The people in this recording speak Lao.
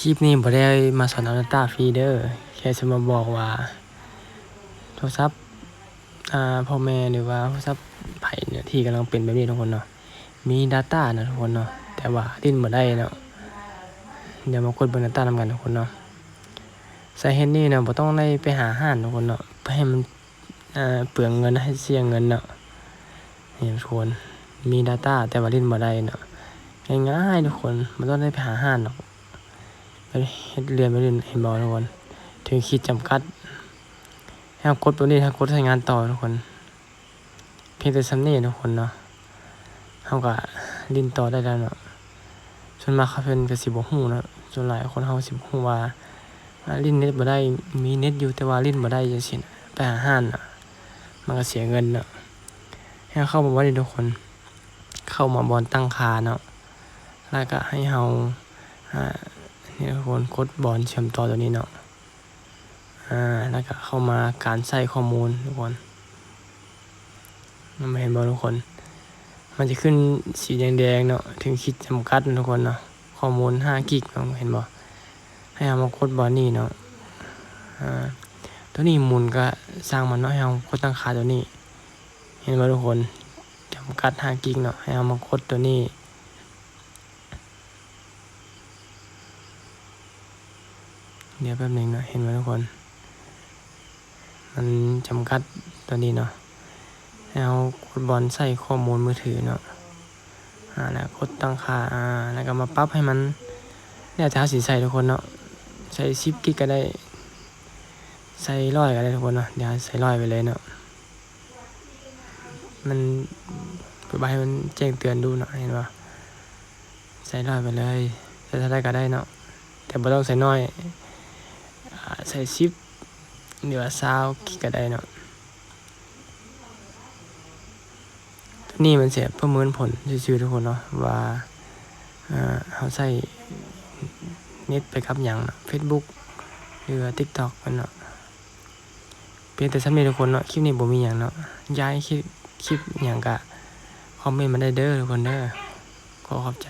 ຄລິບນີ້ບໍ່ໄດ້ມາສອນເອົາດາຕ້າຟຣີເດີ ແຄ່ຈະມາບອກວ່າໂທລະສັບ ອ່າ ພໍ່ແມ່ ຫຼືວ່າໂທລະສັບໃຜເນຍທີ່ກຳລັງເປັນແບບນີ້ທຸກຄົນເນາະ, ມີດາຕ້ານະທຸກຄົນເນາະ ແຕ່ວ່າຫຼິ້ນບໍ່ໄດ້ເນາະ. ດຽວມາກົດເບິ່ງດາຕ້ານຳກັນທຸກຄົນເນາະ. ສາເຫດນີ້ນະ ບໍ່ຕ້ອງໄດ້ໄປຫາຮ້ານທຸກຄົນເນາະ ໃຫ້ມັນ ອ່າ ເປືອງເງິນ ໃຫ້ເສຍເງິນເນາະ. ນີ້ທຸກຄົນ ມີດາຕ້າແຕ່ວ່າຫຼິ້ນບໍ່ໄດ້ເນາະ. ງ່າຍໆທຸກຄົນ ບໍ່ຕ້ອງໄດ້ໄປຫາຮ້ານດອກ ໄປເຮັດເລື່ອນໄປຫຼິ້ນ. ເຫັນບໍ່ທຸກຄົນ ເຖິງຂີດຈຳກັດ ໃຫ້ເຮົາກົດໂຕນີ້ ເຮົາກົດໃຊ້ງານຕໍ່ທຸກຄົນ. ພຽງແຕ່ສ່ຳນີ້ທຸກຄົນເນາະ ເຮົາກະຫຼິ້ນຕໍ່ໄດ້ແລ້ວເນາະ. ສ່ວນມາກເຂົາເພິ່ນກະຊິບໍ່ຮູ້ເນາະ ສ່ວນຫຼາຍຄົນເຮົາຊິບໍ່ຮູ້ວ່າ ອ່າ ຫຼິ້ນເນັດບໍ່ໄດ້ ມີເນັດຢູ່ແຕ່ວ່າຫຼິ້ນບໍ່ໄດ້ຈັ່ງຊີ້ນະ ໄປຫາຮ້ານນະ ມັນກະເສຍເງິນເນາະ. ໃຫ້ເຮົາເຂົ້າມາບ່ອນນີ້ທຸກຄົນ ເຂົ້າມາບ່ອນຕັ້ງຄ່າເນາະ ແລ້ວກະໃຫ້ເຮົາ ອ່າ ນີ້ທຸກຄົນ ກົດບ່ອນເຊື່ອມຕໍ່ໂຕນີ້ເນາະ. ອ່າ ແລ້ວກະເຂົ້າມາການໃຊ້ຂໍ້ມູນທຸກຄົນ ເຫັນບໍ່ທຸກຄົນ ມັນຈະຂຶ້ນສີແດງໆເນາະ ເຖິງຂີດຈຳກັດນະທຸກຄົນເນາະ. ຂໍ້ມູນຫ້າກິກເນາະ ເຫັນບໍ່ ໃຫ້ເຮົາມາກົດບ່ອນນີ້ເນາະ. ອ່າ ໂຕນີ້ໝູນກະຊ່າງມັນເນາະ ໃຫ້ເຮົາກົດຕັ້ງຄ່າໂຕນີ້ ເຫັນບໍ່ທຸກຄົນ ຈຳກັດຫ້າກິກເນາະ ໃຫ້ເຮົາມາກົດໂຕນີ້. ດຽວແປັບໜຶ່ງເນາະ ເຫັນບໍ່ທຸກຄົນ ມັນຈຳກັດໂຕນີ້ເນາະ ໃຫ້ເຮົາກົດບ່ອນໃສ່ຂໍ້ມູນມືຖືເນາະ. ອ່າ ແລ້ວກົດຕັ້ງຄ່າ ອ່າ ແລ້ວກະມາປັບໃຫ້ມັນ ແລ້ວແຕ່ເຮົາຊິໃສ່ທຸກຄົນເນາະ ໃສ່ສິບກິກກະໄດ້ ໃສ່ຮ້ອຍກະໄດ້ທຸກຄົນເນາະ. ດຽວໃສ່ຮ້ອຍໄປເລີຍເນາະ ມັນ ເພື່ອບໍ່ໃຫ້ມັນແຈ້ງເຕືອນດູເນາະ ເຫັນບໍ່ ໃສ່ຮ້ອຍໄປເລີຍ ໃສ່ເທົ່າໃດກະໄດ້ເນາະ ແຕ່ບໍ່ຕ້ອງໃສ່ໜ້ອຍ ອ່າ ໃສ່ສິບ ຫຼືວ່າຊາວກິກກະໄດ້ເນາະ. ໂຕນີ້ມັນຊິປະເມີນຜົນຊື່ໆທຸກຄົນເນາະ ວ່າ ເອີ ເຮົາໃຊ້ເນັດໄປກັບຫຍັງເນາະ ເຟສບຸກ ຫຼືວ່າຕິກຕັອກເນາະ. ພຽງແຕ່ສ່ຳນີ້ທຸກຄົນເນາະ ຄລິບນີ້ບໍ່ມີຫຍັງເນາະ ຢາກເຮັດຄລິບຫຍັງກະຄອມເມັນມາໄດ້ເດີທຸກຄົນເດີ ຂໍຂອບໃຈ.